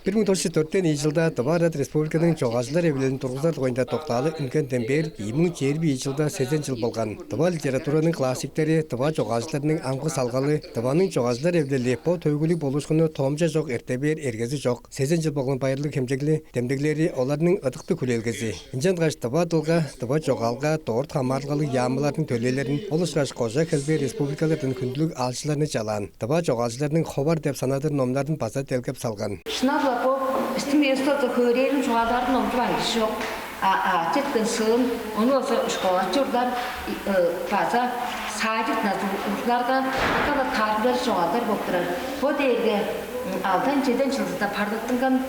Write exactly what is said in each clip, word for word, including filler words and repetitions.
Бир муң тос чүс дөртен ийи чылда Тыва Арат Республиканың чогаалчылар эвилелин тургузар дугайында доктаалы үнгенден бээр ийи муң чээрби ийи чылда сезен чыл болган. Тыва литератураның классиктери, тыва чогаалчыларның амгы салгалы, Тываның чогаалчылар эвилели бо төөгүлүг болуушкунну тоомча чок эрте бээр эргези чок. Сезен чыл болган байырлыг хемчегли демдеглери оларның ыдыктыг хүлээлгези. Ынчангаш тыва дылга, тыва чогаалга дорт хамаарылгалыг яамыларның төлээлерин, ол ышкаш кожа хелбээ республикалардан хүндүлүг аалчыларны чалаан, тыва чогаалчыларның ховар деп санадыр номнарын база делгеп салган. Шынап-ла бо бистиң Иисус хөөрээрин чугаалаарын номчуп аңгыжы чок. А четкен сыын ону болза школачы урлар база садик назы урларга кала таарымчалыг чогаалдар болуп турар. Бо дээрге алдан чеден чылдызда парлаттынган.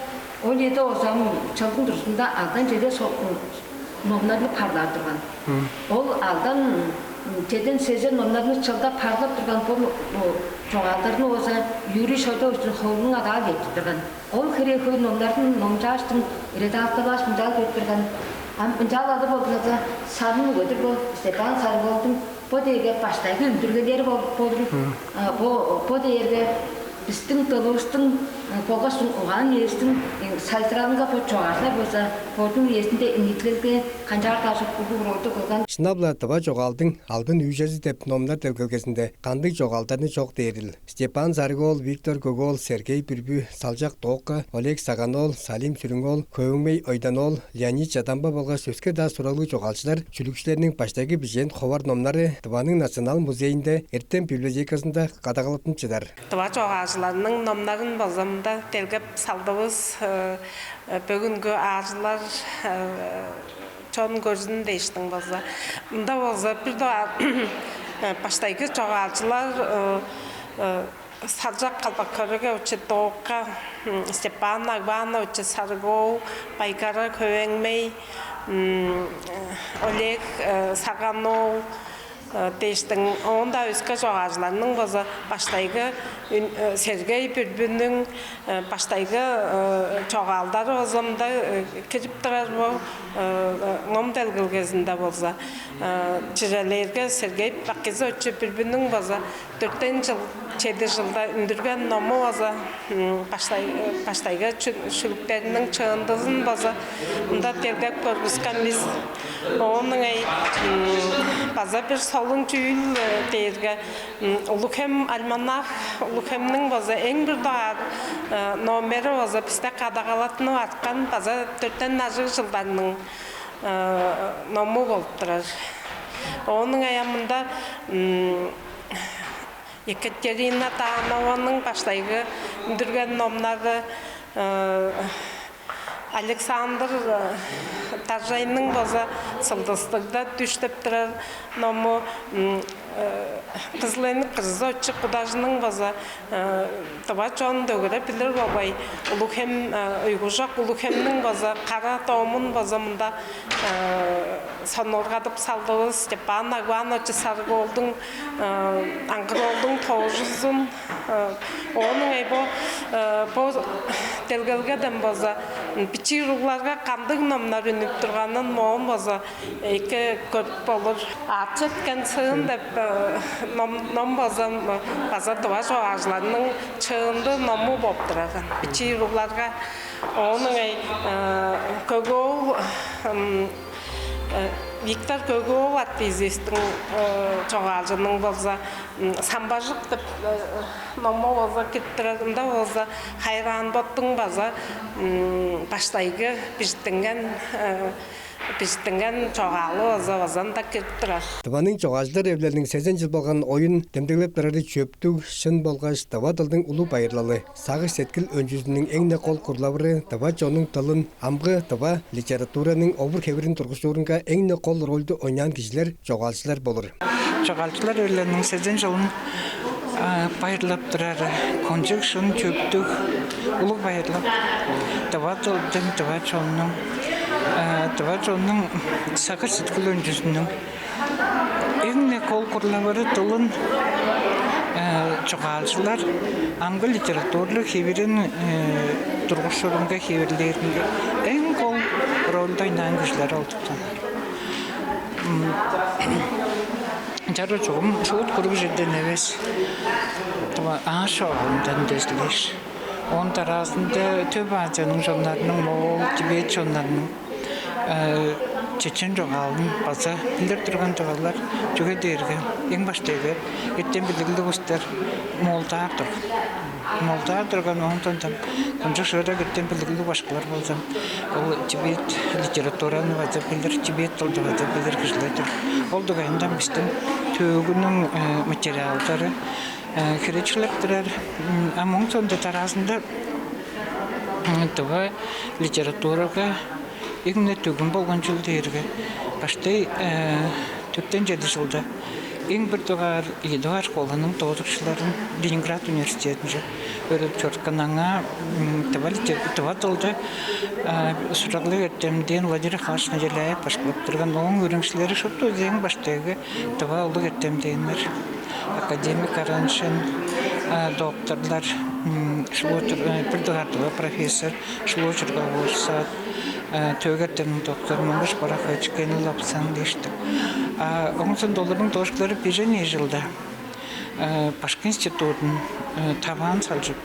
Ол эде озам чылдың дурзунда алдан чеде номнарны парлаар турган. Ол алдан чеден сезен номнарны чылда парлап турган бо чогаалдарны оза Юрий Шойдовичтиң холунуң адаал эртип турган. Ол хире хөй номнарны номчааштың редакторлааш мынчаал көрүп турган. Ам ынчаал алып болдуңарза, санын үгедир бо Степан Сарыголдуң бо дээрге баштайгы үндүргелери болур. Бо бо дээрге бистиң дылывыстың болгаш угаан үевистиң сайзыралынга бо чугаалар болза бодунуң үезинде ниитилелге канчаар-даа улуг ролду кылган. Шынап-ла тыва чогаалдың алдын үүжези деп номнар делгелгезинде кандыг чогаалдарны чок дээрил. Степан Сарыг-оол, Виктор Көк-оол, Сергей Бүрбү, Салчак Тока, Олег Саган-оол, Салим Сүрүң-оол, Хөвеңмей Ойдан-оол, Леонид Чадамба болгаш өске-даа суралыг чогаалчылар, шүлүкчүлерниң баштайгы бижээн ховар номнары Тываның Национал музейинде, эртем библиотеказында кадагалаттынып чыдар. Тыва чогаалчыларның номнарын база мында делгеп салдывыс. Бөгүнгү аалчылар чон көрзүн дээштиң болза, мында болза бир даа баштайгы чогаалчылар Салчак Калбак-Хөрегеевич Тока, Степан Агбаанович Сарыг-оол, Байгара Хөвеңмей, Олег Саган-оол дээштиң, оон-даа өске чогаалчыларның база баштайгы Сергей Бүрбүнүң баштайгы чогаалдары база мында кирип турар бо ном делгелгезинде болза. Чижээлээрге, Сергей Бакизович Бүрбүнүң база дөртен чыл, чеди чылда үндүрген ному база баштайгы шүлүктериниң чыындызын база мында делгеп көргүскен бис. Оон ыңай база бир солун чүүл дээрге «Улуг-Хем» альманах, «Улуг-Хемниң» база эң бир дугаар номери база бисте кадагалаттынып арткан, база дөртен ажыг чылдарның ному болуп турар. Оон ыңай мында Екатерина Танованың баштайгы үндүрген номнары, Александр Даржайның база «Сылдыстыгда дүш» деп турар ному, Кызыл-Эник Кыргызович Кудажының база тыва чон дөгере билир болгай, «Улуг-Хем», уйгужак «Улуг-Хемниң» база кара томун база мында сонуургадып салдывыс. Степан Агбаанович Сарыг-оолдуң «Аңгыр-оолдуң тоожузун». Оон ыңай бо бо делгелгеден база бичии уругларга кандыг номнар үнүп турганын моон база эки көрүп болур. «Ат четкен сыын» деп ном, ном база, база тыва чогаалчыларның чыынды ному болуп турар бичии уругларга. Оон ыңай Көк-оол, Виктор Көк-оол артистиң, чогаалчының болза «Самбажык» деп ному болза кирип турар. Ында болза Хайраан Боттуң база баштайгы бижиттинген, бижиттинген чогаалы болза база ында кирип турар. Тываның чогаалчылар эвилелиниң сезен чыл болган оюн демдеглеп турары чөптүг, шын болгаш тыва дылдың улуг байырлалы. Сагыш-сеткил өнчүзүнүң эң-не кол курлавыры тыва чоннуң дылын, амгы тыва литератураның овур-хевирин тургузуурунга эң-не кол рольду ойнаан кижилер чогаалчылар болур. Чогаалчылар эвилелиниң сезен чылын байырлап турары кончуг шын, чөптүг, улуг байырлал. Тыва дылдың, тыва чоннуң, тыва чоннуң сагыш-сеткил өнчүзүнүң эң-не кол курлавыры дылын чогаалчылар амгы литературлуг хевирин тургузуурунга, хевирлээринге эң кол рольду ойнаан кижилер ол-дур. Чаргы чогум шуут куруг черден эвес, тыва аас чогаалындан дезилээш, Оон дараазында Төп Азияның чоннарының, моол, тибет чоннарының чечен чогаалын база билдир турган чогаалдар, чүге дээрге эң баштайгы эртем билиглиг улустар моолдаар турган. Моолдаар турган, оон соондан кончуг шыырак эртем билиглиг башкылар болза, ол тибет литератураны база билир, тибет дылды база билир кижилер турган. Ол дугайында бистиң төөгүнүң материалдары херечилеп турар. А мооң соонда дараазында тыва литературага эң-не төгүн болган чүл дээрге, баштай төртен чеди чылда эң бир дугаар, ийи дугаар школаның доозукчуларын Ленинград университединче өөредип чоруткан. Аңаа тыва литер-, тыва дылды сураглыг эртемден Владимир Михайлович Нажеляев башкылап турган. Ооң өөреникчилери шупту эң баштайгы тыва улуг эртемденнер, академик Араншин, докторлар, Шулуу-Чурга, бир дугаар тыва профессор Шулуу-Чурга Болсаат, төөгү эртемниң доктору Монгуш Борахович Кенин-Лопсан дээштиң. А оон соонда оларның доозукчулары бежен ийи чылда башкы институдун таваан салчып,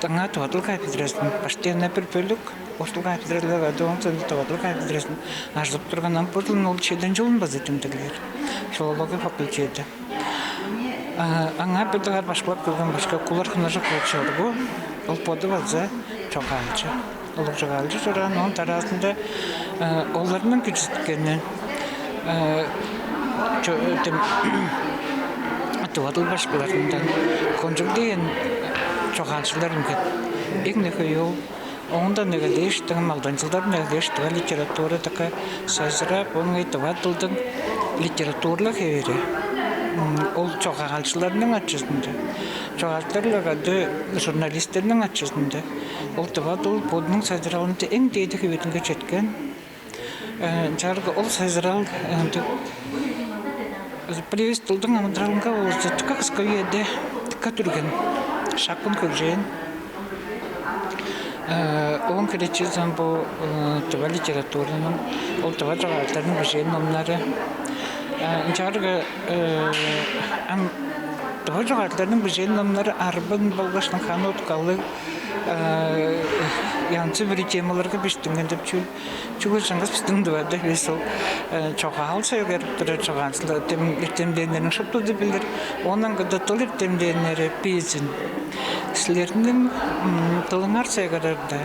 аңаа тыва дыл кафедразын, баштайында бир бөлүк орус дыл кафедралары, оон соонда тыва дыл кафедразын ажыдып турган. Ам бо чылын ол чеден чылын база демдеглээр, филология факультети. Аңаа бир дугаар башкылап келген башкы Куулар Хынажыкович Чоргу, ол боду база чогаалчы, улуг чогаалчы чораан. Ооң дараазында оларның кижизиткени тыва дыл башкыларындан кончуг дээн чогаалчылар үнген. Эң-не хөйү ол. Оондан эгелээштиң, алдан чылдардан эгелээш тыва литература дыка сайзырап, оон ыңай тыва дылдың литературлуг хевири ол чогаалчыларның ачызында, чогаалчылар-ла кады журналистерниң ачызында ол тыва дыл бодунуң сайзыралында эң дээди хевиринге четкен. Ынчаарга ол сайзырал ындыг бир эвес дылдың амыдыралынга болза дыка кыска үеде дыка дүрген, шапкын хөгжээн. Ооң херечизи ам бо тыва литератураның, ол тыва чогаалчыларның бижээн номнары. Ынчаарга ам тыва чогаалчыларның бижээн номнары арбын болгаш ханы уткалыг, янзы-бүрү темаларга бижиттинген деп чүүл. Чүге чаңгыс бистиң Тывада эвес, ол чогаал сөглеп турар чогаалчылар, эртем-, эртемденнерниң шуптузу билир. Оон аңгыда дыл эртемденнери безин. Силерниң дылыңар сайгарарда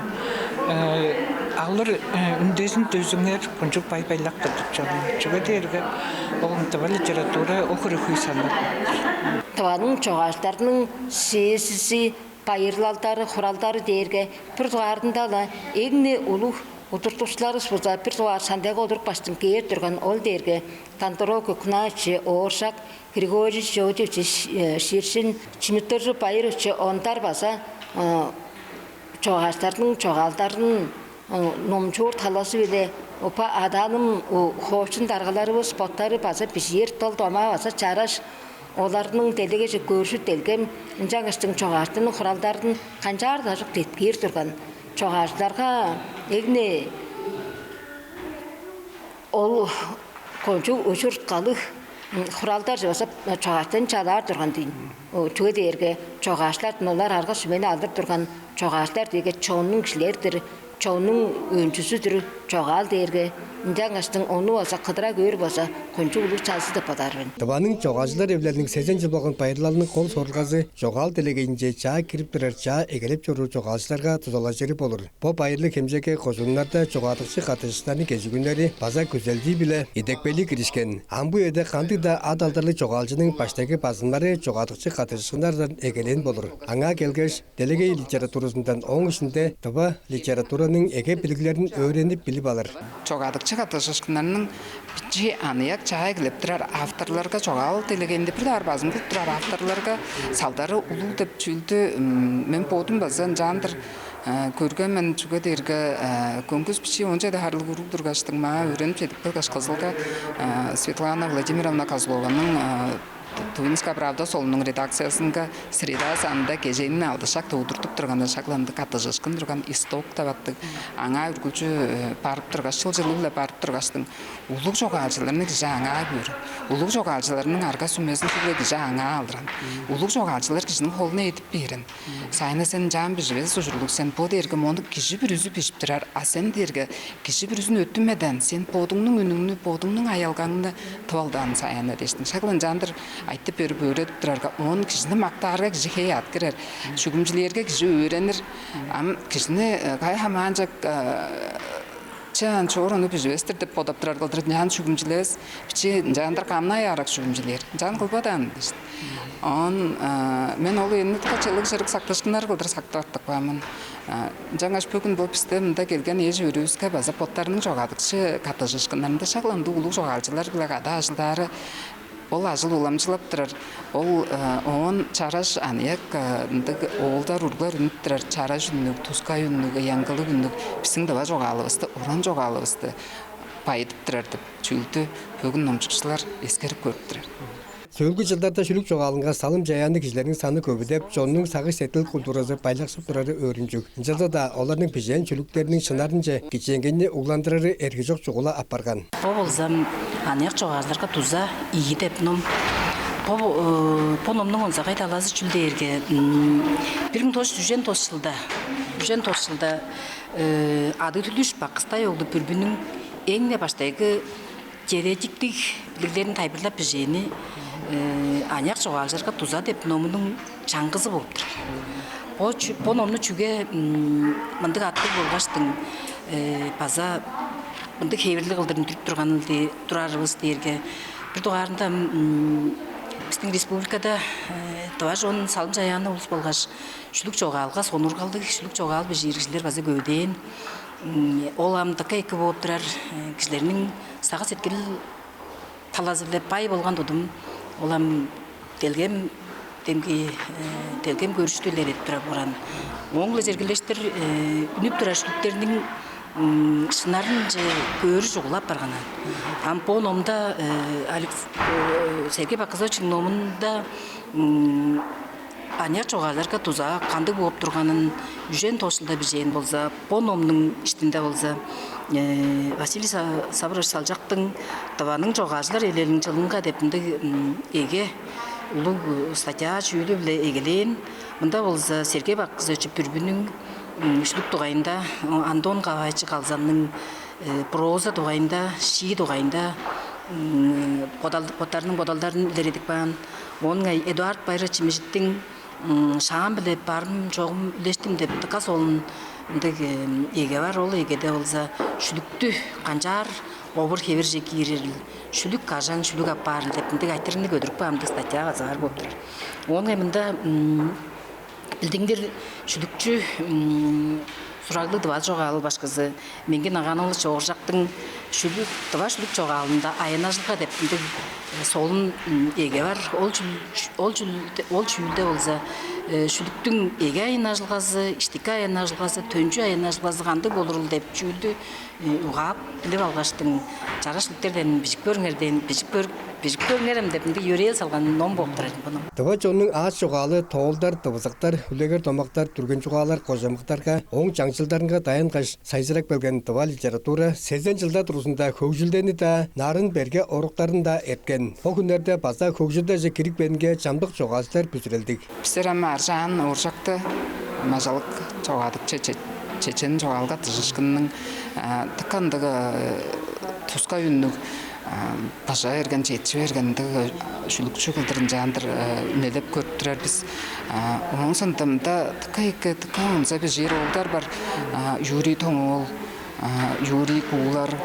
алыр үндезин-дөзүңер кончуг бай-байлак-тыр деп чоруур. Чүге дээрге ол тыва литература ол хире хөй санныг. Тываның чогаалчыларының съездизи, байырлалдары, хуралдары дээрге бир дугаарында-ла эң-не улуг удуртукчуларывыс болза бир дугаар шаңналга олурупкаштың кээр турган, ол дээрге Кондрово Кукунаевич Ооржак, Григорий Жозефович Ширшин, Чимит-Доржу Баирович Ондар база чогаалчыларның чогаалдарын номчуур талазы-биле уп-, адааным, хоочун даргаларывыс боттары база бижиир дыл-домаа база чараш, оларның делегейже көржү-делгем, ынчангаштың чогаалчының хуралдарын канчаар-даа ажык деткиир турган. Чогаалчыларга эң-не ол кончуг ужур-уткалыг хуралдарже база чогаалчыларын чалаар турган дийин. Чүге дээрге чогаалчылардан олар арга-сүмени алыр турган, чогаалчылар дээрге чоннуң кижилери-дир, чоннуң өнчүзү-дүр чогаал дээрге. Ынчангаштың ону база кыдырып көөр болза, кончуг улуг чазыг деп бодаар мен. Тываның чогаалчылар эвилелиниң сезен чыл болган байырлалының кол сорулгазы чогаал делегейинче чаа кирип турар, чаа эгелеп чоруур чогаалчыларга дузалажыры болур. Бо байырлыг хемчегге кожууннарда чогаадыкчы каттыжыышкыннарның кежигүннери база күзелдии-биле идепкейлиг киришкен. Ам бо үеде кандыг-даа ат-алдарлыг чогаалчының баштайгы базымнары чогаадыкчы каттыжыышкыннардан эгелээн болур. Аңаа келгеш, делегей литературазындан, ооң иштинде тыва литератураның эге билиглерин өөренип билип алыр. Чогаадыкчы каттыжыышкыннарның бичии аныяк чаа эгелеп турар авторларга, чогаал делегейинде бир дугаар базым кылып турар авторларга салдары улуг деп чүүлдү мен бодум база ынчалдыр көрген мен. Чүге дээрге көңгүс бичии он чеди харлыг уруг тургаштың, маа өөренип чедип келгеш, Кызылга Светлана Владимировна Козлованың Тувинская правда солуннуң редакциязынга среда санында кежээниң алды шак тудуртуп турганда, шак ындыг каттыжыышкын турган «Исток» деп аттыг. Аңаа үргүлчү барып тургаш, чыл-чылы-биле барып тургаштың, улуг чогаалчыларны кижи аңаа көөрүн, улуг чогаалчыларның арга-сүмезин чүгле кижи аңаа алдырган, улуг чогаалчылар кижиниң холуна эдип бээрин. Саяна, сен ынчаан биживес ужурлуг сен, бо дээрге мону кижи бүрүзү бижип турар, а сен дээрге кижи бүрүзүн өттүнмеден, сен бодуңнуң үнүңнү, бодуңнуң аялгаңны тып алдаан, Саяна, дээштиң. Шак ынчаандыр айтып берип, өөредип турарга, оон кижини мактаарга, кижи хей ат кирер, шүгүмчүлээрге кижи өөренир. Ам кижини кай хамаанчак че, ан чоор ону биживес-тир деп бодап турар кылдыр, ынчаан шүгүмчүлевес, бичии ынчаандыр камнай аарак шүгүмчүлээр, ынчаан кылбадаан дээш. Оон мен ол ээннитке чылыг-чырык сактыышкыннар кылдыр сактып артып каан мен. Ынчангаш бөгүн бо бисте мында келген эш-өөрүвүске база боттарының чогаадыкчы каттыжыышкыннарында шак ындыг улуг чогаалчылар-биле кады ажылдаары, ол ажыл уламчылап турар. Ол оон чараш аныяк ындыг оолдар, уруглар үнүп турар, чараш үннүг, тускай үннүг, ыянгылыг үннүг бистиң тыва чогаалывысты, уран чогаалывысты байыдып турар деп чүүлдү бөгүн номчукчулар эскерип көрүп турар. Сөөлгү чылдарда шүлүк чогаалынга салым-чаяанныг кижилерниң саны көвүдеп, чоннуң сагыш-сеткил культуразы байлаксып турары өөрүнчүг. Ынчалза-даа оларның бижээн шүлүктериниң шынарынче кичээнгейни угландырары эргежок чугула апарган. Бо болза аныяк чогаалчыларга дуза ийи деп ном. Бо бо номнуң онзагай талазы чүл дээрге, бир муң тос чүс үжен тос чылда, үжен тос чылда Адыг-Түлүш Бакыстай оглу Бүрбүнүң эң-не баштайгы теоретиктиг билиглерин тайылбырлап бижээни аныяк чогаалчыларга дуза деп номунуң чаңгызы болуп турар. Бо чү- бо номну чүге мындыг аттыг болгаштың база мындыг хевирлиг кылдыр үндүрүп турганын турарывыс дээрге, бир дугаарында бистиң республикада тыва чон салым-чаяанныг улус болгаш шүлүк чогаалга сонуургалдыг, шүлүк чогаал бижиир кижилер база көвүдээн. Ол ам дыка эки бооп турар, кижилерниң сагыш-сеткил талазы-биле бай болган тудум, ол ам делгем демги делгем көрүштү илередип турар боор аан. Ооң-биле чергелештир үнүп турар шүлүктерниң шынарынче көөрү чугула апарган аан. Ам бо номда Алекс Сергей Бакызовичиниң номунда аныяк чогаалчыларга дуза кандыг бооп турганын үжен тос чылда бижээн болза, бо номнуң иштинде болза Василий Сабырович Салчактың «Тываның чогаалчылар эвилелиниң чылынга» деп ындыг эге улуг статья чүүлү-биле эгелээн. Мында болза Сергей Бакызович Бүрбүнүң шүлүк дугайында, Антон Кавайчы Калзанның проза дугайында, шии дугайында боттарының бодалдарын илередип каан. Оон ыңай Эдуард Байырович Чимижиттиң «Шаам-биле барым-чогум үлештим» деп дыка солун ындыг эге бар. Ол эгеде болза шүлүктү канчаар овур-хевирже киирерил, шүлүк кажан шүлүк апаарыл деп ындыг айтырыгны көдүрүп каан ындыг статья база бар болуп турар. Оон ыңай мында билдингир шүлүкчү, сураглыг тыва чогаал башкызы Меңги Нагаан-оолович Ооржактың шүлүк, тыва шүлүк чогаалында аяннажылга деп ындыг солун эге бар. Ол чүүл, ол чүүл, ол чүүлде болза шүлүктүң эге аяннажылгазы, иштики аяннажылгазы, төнчү аяннажылгазы кандыг болурул деп чүүлдү угаап билип алгаштың, чараш шүлүктерден бижип көрүңер дээн, бижип көрүп, бижип көрүңерем деп ындыг йөрээл салган ном болуп турар бо ном. Тыва чоннуң аас чогаалы тоолдар, тывызыктар, үлегер домактар, дүрген чугаалар кожамыктарга, ооң чаңчылдарынга даянгаш сайзырап келген тыва литература сезен чылдар дургузунда хөгжүлдени-даа, нарын-берге оруктарын-даа эрткен. Бо хүннерде база хөгжүлдеже кирип бээринге чамдык чогаалчылар бүзүрелдиг. Бистер ам Аржаан Ооржакты, мажалык чогаадыкчы, чечен чогаалга дыжыышкынның дыка ындыг тускай үннүг, быжа берген, четчи берген ындыг шүлүкчү кылдыр ынчаандыр үнелеп көрүп турар бис. Ооң соонда мында дыка эки, дыка онза бижиир оолдар бар. Юрий Тоңуул, Юрий Куулар,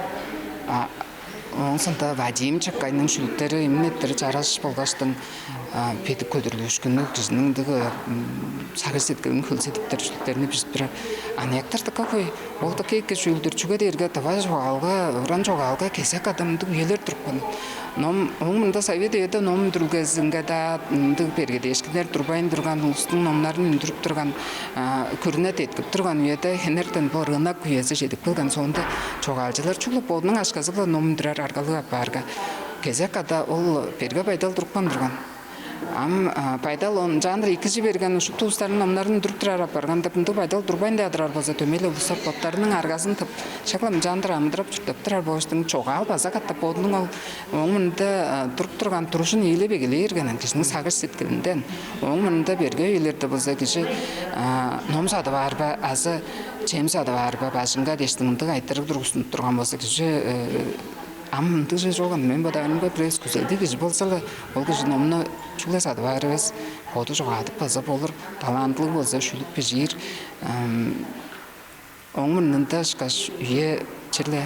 ооң соонда Вадим Чакайның шүлүктери имнеттир чараш болгаштың, бедик көдүрлүүшкүннүг, кижиниң ындыг сагыш-сеткилин хөлзедиптер шүлүктерни бижип турар. Аныяктар дыка хөй. Ол дыка эки чүүлдүр. Чүге дээрге тыва чогаалга, уран чогаалга кезек када мындыг үелер турупкан. Ном, ооң мында Совет үеде ном үндүрүлгезинге-даа мындыг бергедээшкиннер турбайн турган, улустуң номнарын үндүрүп турган, күрүне деткип турган үеде хенертен бо рынок үези чедип келген соонда, чогаалчылар чүгле бодунуң акшазы-биле ном үндүрер аргалыг апаарга, кезек када ол берге байдал турупкан турган. Ам байдал ынчаандыр экижи берген, шупту улустарның номнарын үндүрүп турар апарган деп, ындыг байдал турбайн-даа турар болза, дөмей-ле улустар боттарының аргазын тып, шак-ла ынчаандыр амыдырап чурттап турар болгаштың, чогаал база катап бодунуң ол ооң мурнунда туруп турган туружун ээлеп эгелээр иргенин кижиниң сагыш-сеткилинден. Ооң мурнунда берге үелерде болза кижи ном садып аар бе азы чем садып аар бе бажыңга дээштиң ындыг айтырыг тургустунуп турган болза, кижи ам ындыг чүве чоган. Мен бодаарымга, бир эвес күзелдиг кижи болза-ла, ол кижи номну чүгле садып аар эвес, боду чогаадып база болур, талантлыг болза, шүлүк бижиир. Ооң мурнунда ышкаш үе черле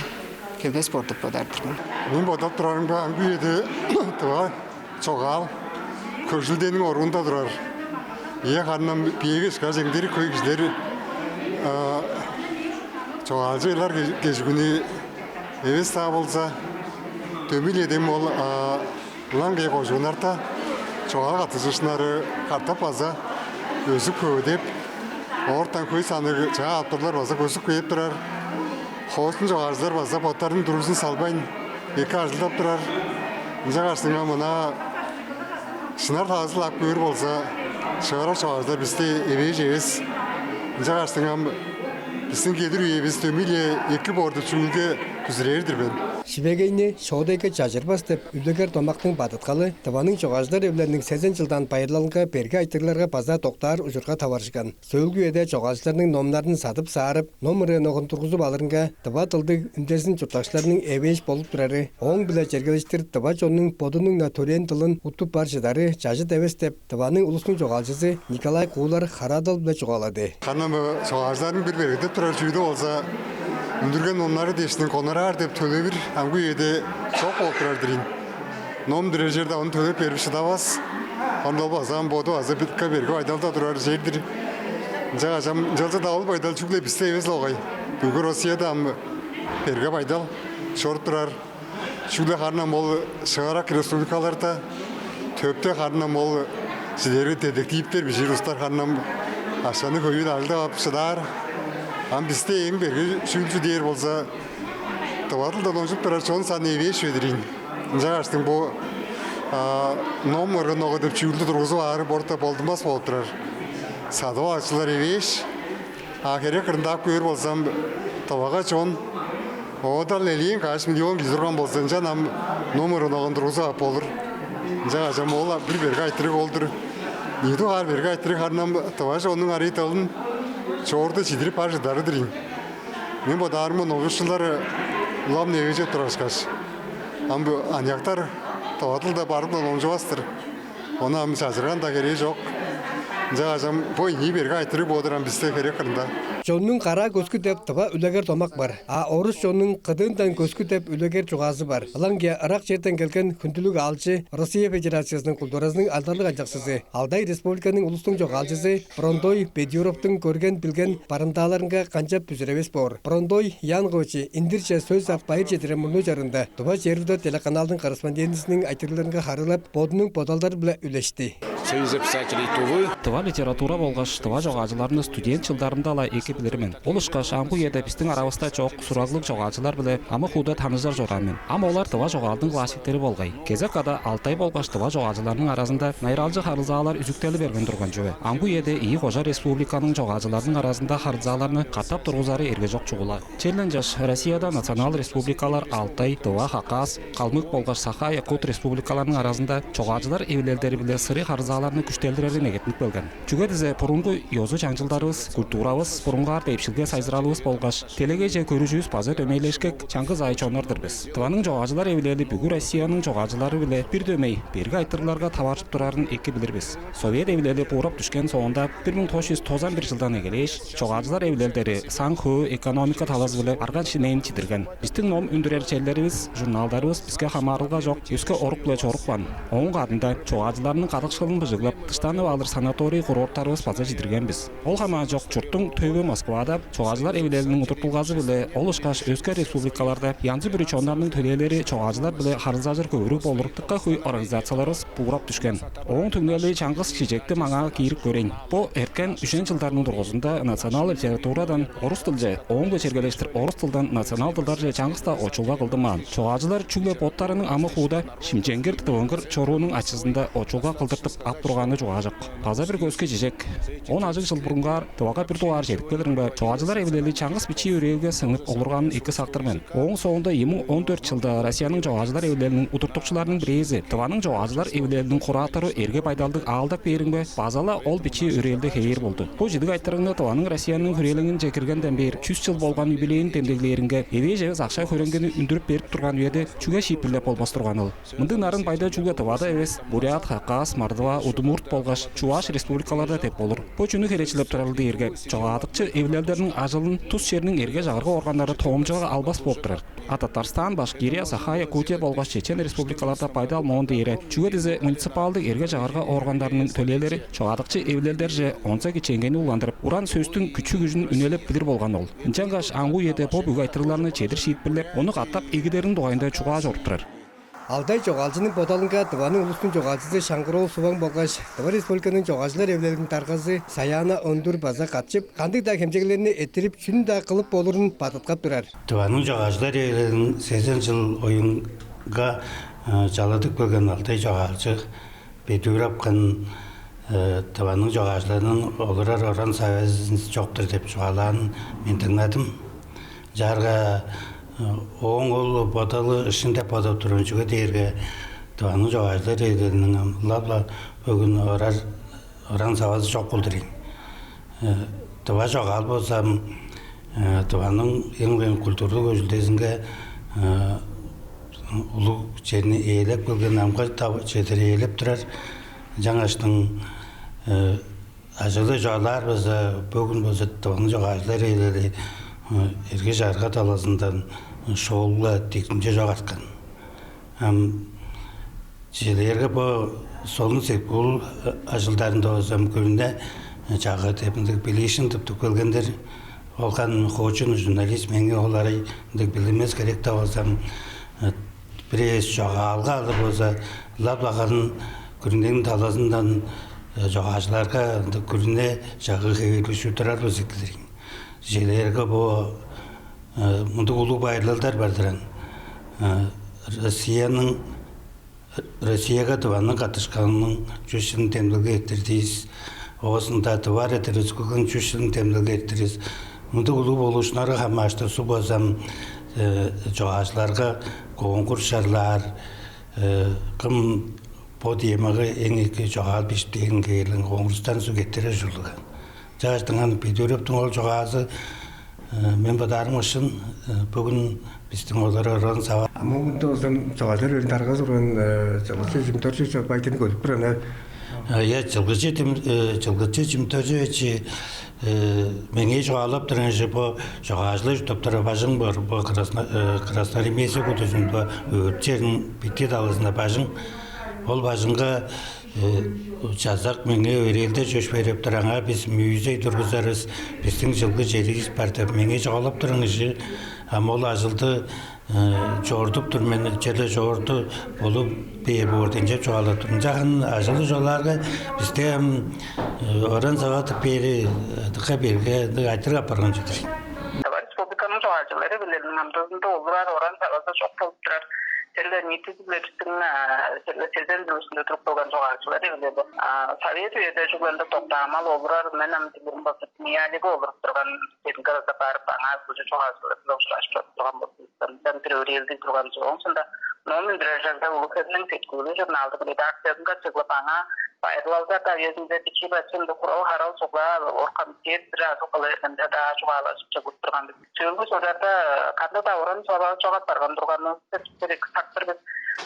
келбес боор деп бодаар-дыр мен. Мен бодап турарымга, амгы үеде тыва чогаал хөгжүлдениң оруунда турар. Ийе, харын ам биеэги ышкаш эңдерик хөй кижилер чогаалчылар кежигүнү эвес-даа болза, дөмей-ле дем ол ылаңгыя кожууннарда чогаал каттыжыышкыннары катап база өзүп-хөвүдеп, оортан хөй санныг чаа авторлар база көстүп кээп турар. Хоостун чогаалчылар база боттарының туружун салбайн, эки ажылдап турар. Ынчангаштың ам мына шынар талазы-биле ап көөр болза, шыырак чогаалчылар бисте эвээш эвес. Ынчангаштың ам бистиң келир үевис дөмей-ле эки боор деп чүүлге бүзүрээр-дир мен. «Шивегейни шоодайга чажырбас» деп үлегер домактың бадыткалы Тываның чогаалчылар эвилелиниң сезен чылдаан байырлалынга берге айтырыгларга база доктаар ужурга таварышкан. Сөөлгү үеде чогаалчыларның номнарын садып-саарып, ном рыногун тургузуп алырынга, тыва дылдыг үндезин чурттакчыларның эвээш болуп турары, ооң-биле чергелештир тыва чоннуң бодунуң-на төрээн дылын уттуп бар чыдары чажыт эвес деп, Тываның улустуң чогаалчызы Николай Куулар хараадал-биле чугаалады. Харын ам чогаалчыларның бир бергедеп турар чүүлү болза, үндүрген номнары дээштиң гонорар деп төлевир амгы үеде чок болуп турар-дыр ийин. Ном үндүрер черде ону төлеп берип шыдавас. Ону ол база ам боду база бирке берге байдалда турар чер-дир. Ынчангаш ам ынчалза-даа ол байдал чүгле бисте эвес-ле болгай. Бүгү Россияда ам берге байдал чоруп турар. Чүгле харын ам ол шыырак республикаларда, төпте харын ам ол силерге детективтер бижиир улустар харын ам акшаны хөйүн ажылдап ап шыдаар. Ам бисте эң берге чүүл чүл дээр болза, тыва дылдан номчуп турар чон саны эвээш чүве-дир ийин. Ынчангаштың бо ном рыногу деп чүүлдү тургузуп аары борта болдунмас болуп турар. Садып алыкчылар эвээш. А херек кырында ап көөр болзам, Тывага чон оода-ла элээн каш миллион кижи турган болза, ынчан ам ном рыногун тургузуп ап болур. Ынчангаш ам ол бир берге айтырыг ол-дур. Ийи дугаар берге айтырыг харын ам тыва чоннуң арый дылын чоорту чидирип бар чыдары-дыр ийин. Мен бодаарымга, номчукчулар улам эвээжеп турар ышкаш. Ам бо аныяктар тыва дылда барык-ла номчувас-тыр. Ону ам чажырган-даа херээ чок. Ынчангаш ам бо ийи берге айтырыг боор-дур ам бисте херек кырында. «Чоннуң караа көскү» деп тыва үлегер домак бар. А орус «Чоннуң кыдыындан көскү» деп үлегер чугаазы бар. Ылаңгыя ырак черден келген хүндүлүг аалчы, Россия Федерациязының культуразының алдарлыг ажылдакчызы, Алтай Республиканың улустуң чогаалчызы Брондой Бедюровтуң көрген-билген барымдааларынга канчап бүзүревес боор? Брондой Янгович индирже сөс ап байыр чедирер мурнуу чарыында Тыва чээрби дөрт телеканалдың корреспондентизиниң айтырыгларынга харыылап, бодунуң бодалдары-биле үлешти. Союза писателей Тувы. Тыва литература болгаш тыва чогаалчыларны студент чылдарымда-ла эки билир мен. Ол ышкаш амгы үеде бистиң аравыста чок сураглыг чогаалчылар-биле амы-хууда таныжар чораан мен. Ам олар тыва чогаалдың классиктери болгай. Кезек када Алтай болгаш тыва чогаалчыларның аразында найыралчы харылзаалар үзүктели берген турган чүве. Амгы үеде ийи кожа республиканың чогаалчыларының аразында харылзааларны катап тургузары эргежок чугула. Черле ынчаш Россияда национал республикалар Алтай, Тыва, Хакас, Калмык болгаш Саха-Якут республикаларының аразында чогаалчылар эвилелдери-биле сырый харылзааларны күштелдирери негеттинип келген. Чүге дизе бурунгу ёзу-чаңчылдарывыс, культуравыс, бурунгаар депшилге-сайзыралывыс болгаш делегейже көрүжүвүс база дөмейлешкек, чаңгыс аай чоннар-дыр бис. Тываның чогаалчылар эвилели бүгү Россияның чогаалчылары-биле бир дөмей берге айтырыгларга таваржып турарын эки билир бис. Совет эвилели буурап дүшкен соонда, бир муң тос чүс тозан бир чылдан эгелээш, чогаалчылар эвилелдери саң-хөө, экономика талазы-биле арган-шинээн чидирген. Бистиң ном үндүрер черлеривис, журналдарывыс биске хамаарылга чок, өске орук-биле чорупкан. Ооң кадында чогаалчыларның кадыкшылын быжыглап, дыштанып алыр санаторий-курорттарывыс база чидирген бис. Ол хамаан чок, чурттуң төвү Москвада чогаалчылар эвилелиниң удуртулгазы-биле ол ышкаш өске республикаларда янзы-бүрү чоннарның төлээлери чогаалчылар-биле харылзажыр көвүрүг болур дыка хөй организацияларывыс буурап дүшкен. Ооң түңнели чаңгыс чижекти маңаа киирип көрейн. Бо эр Кен үжен чылдарның дургузунда национал литературадан орус дылче, ооң-биле чергелештир орус дылдан национал дылдарже чаңгыс-даа очулга кылдынмаан. Чогаалчылар чүгле боттарының амы-хууда шимченгир, дывынгыр чоруунуң ачызында очулга кылдыртып ап турганы чугаажок. База бир көскү чижек. Он ажыг чыл бурунгаар Тывага бир дугаар чедип келиримге, чогаалчылар эвилели чаңгыс бичии өрээлге сыңнып олурганын эки сактыр мен. Ооң соонда ийи муң он дөрт чылда Россияның чогаалчылар эвилелиниң удуртукчуларының бирээзи, Тываның чогаалчылар эвилелиниң куратору эрге байдалдыг аалдап бээримге, база-ла ол бичии өрээлде хевээр болду. Бо чидиг айтырыгны Тываның Россияның хүрээлеңинче киргенден бээр чүс чыл болган юбилейин демдеглээринге эвээш эвес акша-хөреңгини үндүрүп берип турган үеде чүге шиитпирлеп болбас турганыл? Мындыг нарын байдал чүгле Тывада эвес, Бурят, Хакас, Мордва, Удмурт болгаш Чуваш республикаларда деп болур. Бо чүнү херечилеп турарыл дээрге, чогаадыкчы эвилелдерниң ажылын тус черниң эрге-чагырга органнары тоомчага албас бооп турар. А Татарстан, Башкирия, Саха-Якутия болгаш Чечен республикаларда байдал моон дээре, чүге дизе муниципалдыг эрге-чагырга органнарының төлээлери чогаадыкчы эвилелдерже онза кичээнгейни улгандырып, уран сөстүң күчү-күжүн үнелеп билир болган ол. Ынчангаш аңгы үеде бо бүгү айтырыгларны чедир шиитпирлеп, ону катап эгидериниң дугайында чугаа чоруп турар. Алтай чогаалчының бодалынга Тываның улустуң чогаалчызы Шаңгыр-оол Суваң болгаш Тыва Республиканың чогаалчылар эвилелиниң даргазы Саяна Ондур база катчып, кандыг-даа хемчеглерни эрттирип, чүнү-даа кылып болурун бадыткап турар. Тываның чогаалчылар эвилелиниң сезен чыл оюнга чаладып келген алтай чогаалчы бедүүр апкан Тываның чогаалчыларының олурар оран-савазы чок-тур деп чугаалаанын мен дыңнадым. Чаарга ооң ол бодалы шын деп бодап тур мен, чүге дээрге Тываның чогаалчылар эвилелиниң ылап-ла бөгүн орар оран-савазы чок болдур ийин. Тыва чогаал болза ам Тываның эң улуг культурлуг көжүлдезинге улуг черни ээлеп келген, амгы-даа чедир ээлеп турар. Ынчангаштың ажылы чугаалаар болза, бөгүн болза Тываның чогаалчылар эвилели эрге-чагырга талазындан шоолуг-ла дегзимче чок арткан. Ам чижээлээрге, бо солун-сеткүүл ажылдарында болза ам күрүне чагыы деп ындыг беллишиин тыптып келгеннер. Ол кан хоочун журналист меңээ ол арай ындыг билдинмес херек-даа болза ам, бир эвес чогаалга алыр болза, ылап-ла харын күрүнениң талазындан чогаалчыларга ындыг күрүне чагыы хевирлиг шуут турар болза эки-дир ийин. Чижээлээрге, бо мындыг улуг байырлалдар бар-дыр аан. Россияның Россияга Тываның каттышканының чүс чылын демдеглеп эрттирдивис. Оозунда Тыва Арат Республиканың чүс чылын демдеглеп эрттирдивис. Мындыг улуг болуушкуннарга хамаарыштыр суг болза ам чогаалчыларга конкурс чарлаар, кым бо темага эң эки чогаал бижип бээрин кээрлерин конкурстарын суг эрттирер ужурлуг. Чагаштың ам Бедүревтиң ол чугаазы, мен бодаарымга, шын. Бөгүн бистиң олар оран-сава. А муңунда болза чогаалчылар эвилелиниң даргазы турган Чылгычы Чимит-Доржуевич Байдын көрүп турар. Э, я, Чылгычы Чим-, э, Чылгычы Чимит-Доржуевич меңээ чугаалап турган кижи, бо чогаалчылар чурттап турар бажың бар, бо Красно-, э, Красноармейская кудузунда, бо Өвүрт черниң битти талазында бажың. Ол бажыңга Чазак меңээ өрээлде чөпшээреп тур, аңаа бис музей тургузарывыс, бистиң чылгы черивис бар деп меңээ чугаалап турган кижи. Ам ол ажылды чорудуп тур мен, черле чорду болуп бээр боор деп чугаалап тур. Ынчангаш ажылы чугаалаарга, бисте ам оран-сава тып бээри дыка берге, ындыг айтырыг апарган чыдыр. Тыва Республиканың чогаалчылар эвилелиниң амдыызында олурар оран-савазы чок болуп турар. Черле ниитизи-биле бистиң, черле сезен чыл иштинде туруп келген чогаалчылар эвилели. Совет үеде чүгле ындыг доктаамал олурар, мен ам билирим болза, филиалга олуруп турган черинге база барып, аңаа кылчы чогаалчылар-биле ужурашып чоруп турган болза, ынчан бир өрээлдиг турган чок. Ооң соонда «Ном үндүрер чагда» Улуг-Хемниң «Сеткүүлү» журналдың редакциязынга чыглып, аңаа байырлалдар-даа үезинде бичии-бачыт ындыг курал-харал суглаап, оргкомитет бир азы кылы ынча-даа чугаалажып чыглып турган бис. Сөөлгү чылдарда кандыг-даа оран-сава чок апарган турганывысты бистер эки сактыр бис.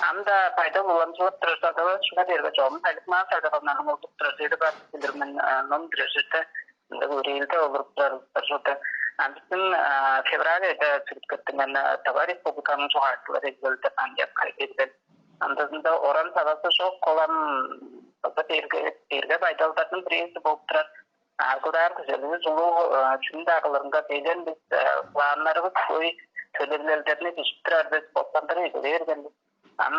Ам-даа байдал уламчылап турар чадавас, чүге дээрге чогум Саликмаа Саликовнаның олуруп турар чери бар билир мен, «Ном үндүрер чагда» ындыг өрээлде олуруп турар ужурлуг. А бистиң февраль айда чыгып кеттинген Тыва Республиканың чогаалчылар эвилели деп ам дыка берген. Амдыызында оран-савазы чок, ол ам база берге, берге байдалдарның бирээзи болуп турар. Ажылдаар күзеливис улуг, чүнү-даа кылырынга белен бис, планнарывыс хөй, төлевилелдерни бижип турар бис, боттандырып эгелей берген бис. Ам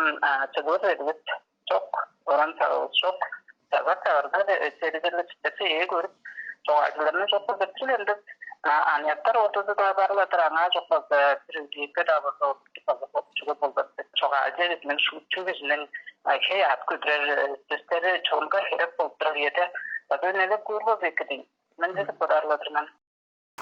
чыглыр черивис чок, оран-сававыс чок. Чазак таварга чедип черле читпесе ээ көрүп, чогаадыларны чокпуза, бир ындыг аныяктар ортузу-даа барыладыр, аңаа чокпаза бир үлээкке-даа болза чүге болбас деп. Чогаадылар чүвезиниң хей аът көдүрер сөстери чонга херек болуп турар үеде база үнелеп көөр болза эки дейм. Мен дедип бодаарладыр мен.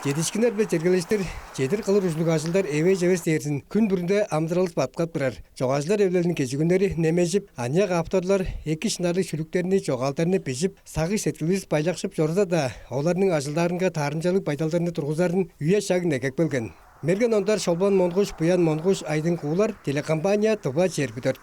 Чедишкиннер-биле чергелештир чедир кылыр ужурлуг ажылдар эвээш эвес дээрзин күн бүрүнде амыдыралыс баткап турар. Чогаалчылар эвилелиниң кежигүннери немежип, аныяк авторлар эки шынарлыг шүлүктерни, чогаалдарны бижип, сагыш-сеткиливис байлакшып чорза-даа, оларның ажылдаарынга таарымчалыг байдалдарны тургузарын үе-шаг негеп келген. Мерген Ондар, Шолбан Монгуш, Буян Монгуш, Айдың Куулар, телекомпания «Тыва чээрби дөрт».